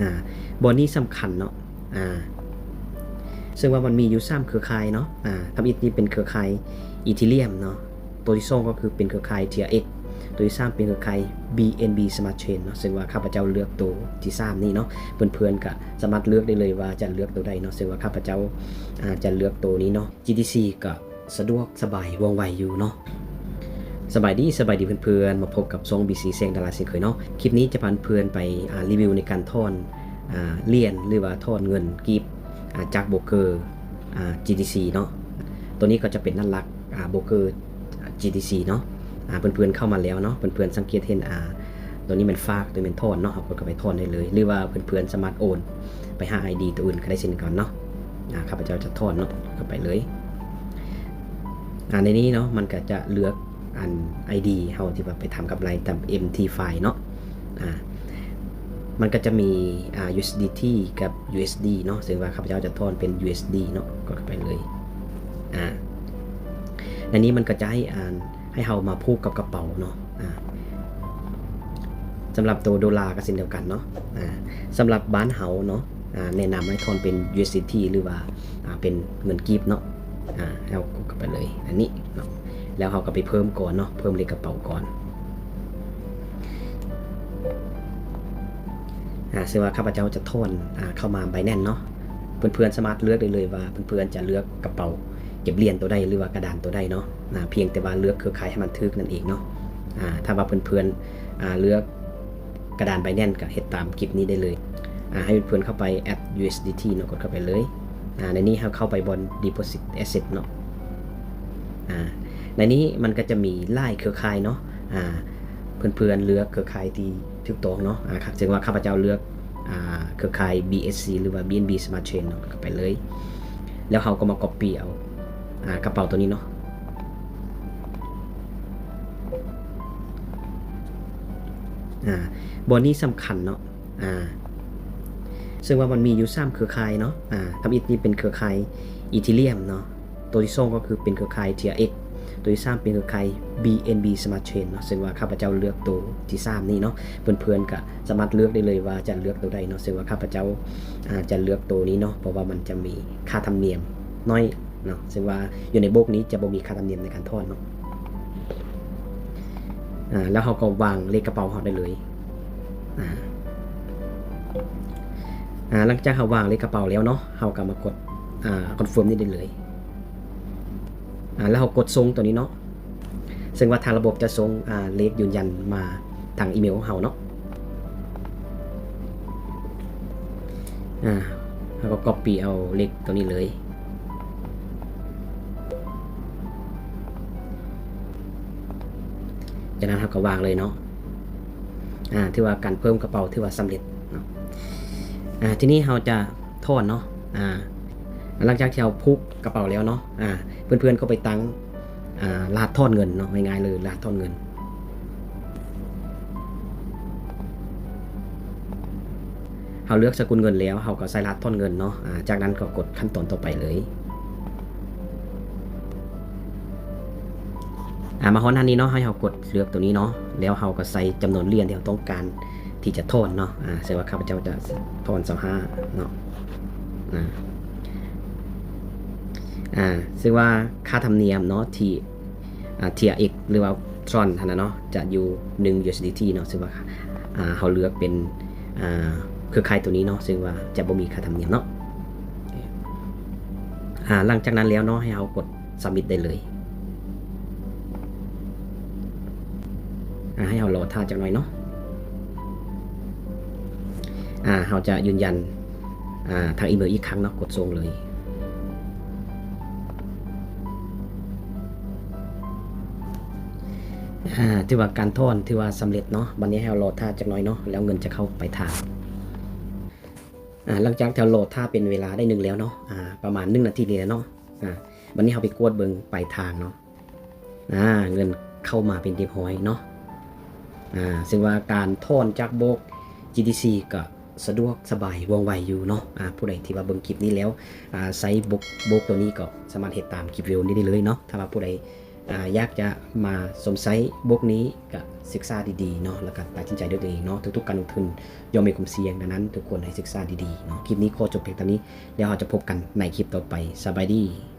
ອ່າ ບ່ອນນີ້ສຳຄັນເນາະ ອ່າ ເຊິ່ງວ່າມັນມີຢູ່ສາມເຄືອຂ່າຍເນາະ ອ່າ ທຳອິດນີ້ເປັນເຄືອຂ່າຍອີເທຣຽມເນາະ ໂຕທີສອງກໍຄືເປັນເຄືອຂ່າຍທີອາເອັກ ໂຕທີສາມເປັນເຄືອຂ່າຍບີເອັນບີສະມາດເຊນເນາະ ເຊິ່ງວ່າຂ້າພະເຈົ້າເລືອກໂຕທີສາມນີ້ເນາະ ເພື່ອນໆກໍສາມາດເລືອກໄດ້ເລີຍວ່າຈະເລືອກໂຕໃດເນາະ ເຊິ່ງວ່າຂ້າພະເຈົ້າ ອ່າ ຈະເລືອກໂຕນີ້ເນາະ ຈີທີຊີ ກໍ ສະດວກສະບາຍວ່ອງໄວຢູ່ເນາະ. ສະບາຍດີ ສະບາຍດີເພື່ອນໆ ມາພົບກັບຊ່ອງບີຊີແສງດາລາເຊັ່ນເຄີຍເນາະ. ຄລິບນີ້ຈະພາເພື່ອນໄປ ອ່າ ຣີວິວໃນການຖອນ ອ່າ ຫຼຽນ ຫຼືວ່າຖອນເງິນກີບ ອ່າ ຈາກໂບຣກເກີ ອ່າ ຈີທີຊີເນາະ. ໂຕນີ້ກໍຈະເປັນດ້ານຫຼັກ ອ່າ ໂບຣກເກີ ຈີທີຊີເນາະ. ອ່າ ເພື່ອນໆເຂົ້າມາແລ້ວເນາະ ເພື່ອນໆສັງເກດເຫັນ ອ່າ ໂຕນີ້ແມ່ນຝາກ ໂຕນີ້ແມ່ນຖອນເນາະ ເຮົາກົດເຂົ້າໄປຖອນໄດ້ເລີຍ ຫຼືວ່າເພື່ອນໆສາມາດໂອນໄປຫາໄອດີໂຕອື່ນກໍໄດ້ເຊັ່ນກັນເນາະ. ອ່າ ຂ້າພະເຈົ້າຈະຖອນເນາະ ເຂົ້າໄປເລີຍ. ອ່າ ໃນນີ້ເນາະ ມັນກໍຈະເລືອກອັນໄອດີເຮົາທີ່ວ່າໄປທຳກຳໄລຕາມເອັມທີໄຟເນາະ. ອ່າ ມັນກໍຈະມີ ອ່າ ຢູເອັສດີທີ ກັບ ຢູເອັສດີ ເນາະ ເຊິ່ງວ່າຂ້າພະເຈົ້າຈະຖອນເປັນ ຢູເອັສດີ ເນາະ ກົດເຂົ້າໄປເລີຍ. ອ່າ ໃນນີ້ມັນກໍຈະໃຫ້ ອ່າ ໃຫ້ເຮົາມາຜູກກັບກະເປົາເນາະ. ອ່າ ສຳລັບໂຕໂດລາກໍເຊັ່ນດຽວກັນເນາະ. ອ່າ ສຳລັບບ້ານເຮົາເນາະ ອ່າ ແນະນຳໃຫ້ຖອນເປັນ ຢູເອັສດີທີ ຫຼືວ່າ ອ່າ ເປັນເງິນກີບເນາະ. ອ່າ ເຮົາກົດເຂົ້າໄປເລີຍ ອັນນີ້ເນາະ ແລ້ວເຮົາກໍໄປເພີ່ມກ່ອນເນາະ ເພີ່ມເລກກະເປົາກ່ອນ. ອ່າ ເຊິ່ງວ່າຂ້າພະເຈົ້າຈະຖອນ ອ່າ ເຂົ້າມາໄບແນນເນາະ. ເພື່ອນໆສາມາດເລືອກໄດ້ເລີຍວ່າເພື່ອນໆຈະເລືອກກະເປົາເກັບຫຼຽນໂຕໃດ ຫຼືວ່າກະດານໂຕໃດເນາະ. ອ່າ ພຽງແຕ່ວ່າເລືອກເຄືອຂ່າຍໃຫ້ມັນຖືກນັ້ນເອງເນາະ. ອ່າ ຖ້າວ່າເພື່ອນໆ ອ່າ ເລືອກກະດານໄບແນນກໍເຮັດຕາມຄລິບນີ້ໄດ້ເລີຍ. ອ່າ ໃຫ້ເພື່ອນໆເຂົ້າໄປແອັດ ຢູເອັສດີທີ ເນາະ ກົດເຂົ້າໄປເລີຍ. ອ່າ ໃນນີ້ເຮົາເຂົ້າໄປບ່ອນດີໂພຊິດແອັດເຊັດເນາະ. ອ່າ ໃນນີ້ມັນກໍຈະມີຫຼາຍເຄືອຂ່າຍເນາະ. ອ່າ ເພື່ອນໆເລືອກເຄືອຂ່າຍທີ່ຖືກຕ້ອງເນາະ. ອ່າ ເຊິ່ງວ່າຂ້າພະເຈົ້າເລືອກ ອ່າ ເຄືອຂ່າຍ ບີເອັສຊີ ຫຼືວ່າ ບີເອັນບີ ສະມາດເຊນເນາະ ເຂົ້າໄປເລີຍ ແລ້ວເຮົາກໍມາກັອບປີ້ເອົາ ອ່າ ກະເປົາໂຕນີ້ເນາະ. ອ່າ ບ່ອນນີ້ສຳຄັນເນາະ. ອ່າ ເຊິ່ງວ່າມັນມີຢູ່ສາມເຄືອຂ່າຍເນາະ. ອ່າ ທຳອິດນີ້ເປັນເຄືອຂ່າຍອີເທຣຽມເນາະ. ໂຕທີສອງກໍຄືເປັນເຄືອຂ່າຍທີອາເອັກ ໂຕທີສາມເປັນເຄືອຂ່າຍບີເອັນບີສະມາດເຊນເນາະ ເຊິ່ງວ່າຂ້າພະເຈົ້າເລືອກໂຕທີສາມນີ້ເນາະ. ເພື່ອນໆກໍສາມາດເລືອກໄດ້ເລີຍວ່າຈະເລືອກໂຕໃດເນາະ ເຊິ່ງວ່າຂ້າພະເຈົ້າ ອາ ຈະເລືອກໂຕນີ້ເນາະ ເພາະວ່າມັນຈະມີຄ່າທຳນຽມໜ້ອຍເນາະ ເຊິ່ງວ່າຢູ່ໃນໂບກນີ້ຈະບໍ່ມີຄ່າທຳນຽມໃນການຖອນເນາະ. ອາ ແລ້ວເຮົາກໍວາງເລກກະເປົາເຮົາໄດ້ເລີຍ. ອາ ອາ ຫຼັງຈາກເຮົາວາງເລກກະເປົາແລ້ວເນາະ ເຮົາກໍມາກົດ ອາ ຄອນເຟີມນີ້ໄດ້ເລີຍ. ອາ ແລ້ວເຮົາກົດສົ່ງຕົວນີ້ເນາະ ເຊິ່ງວ່າທາງລະບົບຈະສົ່ງ ອາ ເລກຢືນຢັນມາທາງອີເມວຂອງເຮົາເນາະ. ອາ ເຮົາກໍກັອບປີ້ເອົາເລກຕົວນີ້ເລີຍ. ຈາກນັ້ນເຮົາກໍວາງເລີຍເນາະ. ອາ ຖືວ່າການເພີ່ມກະເປົາຖືວ່າສຳເລັດເນາະ. ອາ ທີນີ້ເຮົາຈະຖອນເນາະ. ອາ ຫຼັງຈາກທີ່ເຮົາຜູກກະເປົາແລ້ວເນາະ ອາ ເພື່ອນໆກໍໄປຕັ້ງ ອາ ລະຫັດຖອນເງິນເນາະ ງ່າຍໆເລີຍ ລະຫັດຖອນເງິນ. ເຮົາເລືອກສະກຸນເງິນແລ້ວ ເຮົາກໍໃສ່ລະຫັດຖອນເງິນເນາະ. ອາ ຈາກນັ້ນກໍກົດຂັ້ນຕອນຕໍ່ໄປເລີຍ. ອາ ມາຮອດໜ້ານີ້ເນາະ ໃຫ້ເຮົາກົດເລືອກຕົວນີ້ເນາະ ແລ້ວເຮົາກໍໃສ່ຈຳນວນຫຼຽນທີ່ເຮົາຕ້ອງການທີ່ຈະຖອນເນາະ. ອາ ເຊິ່ງວ່າຂ້າພະເຈົ້າຈະຖອນຊາວຫ້າເນາະ. ອາ ອາ ເຊິ່ງວ່າຄ່າທຳນຽມເນາະ ທີ່ ອາ ທີອາເອັກ ຫຼືວ່າ Tron ຫັ້ນນະເນາະ ຈະຢູ່ໜຶ່ງ ຢູເອັສດີທີ ເນາະ ເຊິ່ງວ່າ ອາ ເຮົາເລືອກເປັນ ອາ ເຄືອຂ່າຍຕົວນີ້ເນາະ ເຊິ່ງວ່າຈະບໍ່ມີຄ່າທຳນຽມເນາະ. ອາ ຫຼັງຈາກນັ້ນແລ້ວເນາະ ໃຫ້ເຮົາກົດ Submit ໄດ້ເລີຍ. ອາ ໃຫ້ເຮົາລໍຖ້າຈັກໜ້ອຍເນາະ. ອາ ເຮົາຈະຢືນຢັນ ອາ ທາງອີເມວອີກຄັ້ງເນາະ ກົດສົ່ງເລີຍ. ອາ ຖືວ່າການຖອນຖືວ່າສຳເລັດເນາະ. ບັດນີ້ໃຫ້ເຮົາລໍຖ້າຈັກໜ້ອຍເນາະ ແລ້ວເງິນຈະເຂົ້າປາຍທາງ. ອາ ຫຼັງຈາກທີ່ເຮົາລໍຖ້າເປັນເວລາໄດ້ໜຶ່ງແລ້ວເນາະ ອາ ປະມານໜຶ່ງນາທີນີ້ແຫຼະເນາະ. ອາ ບັດນີ້ເຮົາໄປກວດເບິ່ງປາຍທາງເນາະ. ອາ ເງິນເຂົ້າມາເປັນທີ່ຮຽບຮ້ອຍເນາະ. ອາ ເຊິ່ງວ່າການຖອນຈາກໂບກ ຈີທີຊີ ກໍສະດວກສະບາຍວ່ອງໄວຢູ່ເນາະ. ອາ ຜູ້ໃດທີ່ວ່າເບິ່ງຄລິບນີ້ແລ້ວ ອາ ໃຊ້ໂບກ ໂບກຕົວນີ້ກໍສາມາດເຮັດຕາມຄລິບວິດີໂອນີ້ໄດ້ເລີຍເນາະ. ຖ້າວ່າຜູ້ໃດ ອາ ຢາກຈະມາຊົມໃຊ້ບົກນີ້ ກະສຶກສາດີໆເນາະ ແລ້ວກະຕັດສິນໃຈດ້ວຍຕົວເອງເນາະ. ທຸກໆການລົງທຶນຍ່ອມມີຄວາມສ່ຽງ, ດັ່ງນັ້ນທຸກຄົນໃຫ້ສຶກສາດີໆເນາະ. ຄລິບນີ້ຂໍຈົບພຽງເທົ່ານີ້ ແລ້ວເຮົາຈະພົບກັນໃນຄລິບຕໍ່ໄປ. ສະບາຍດີ.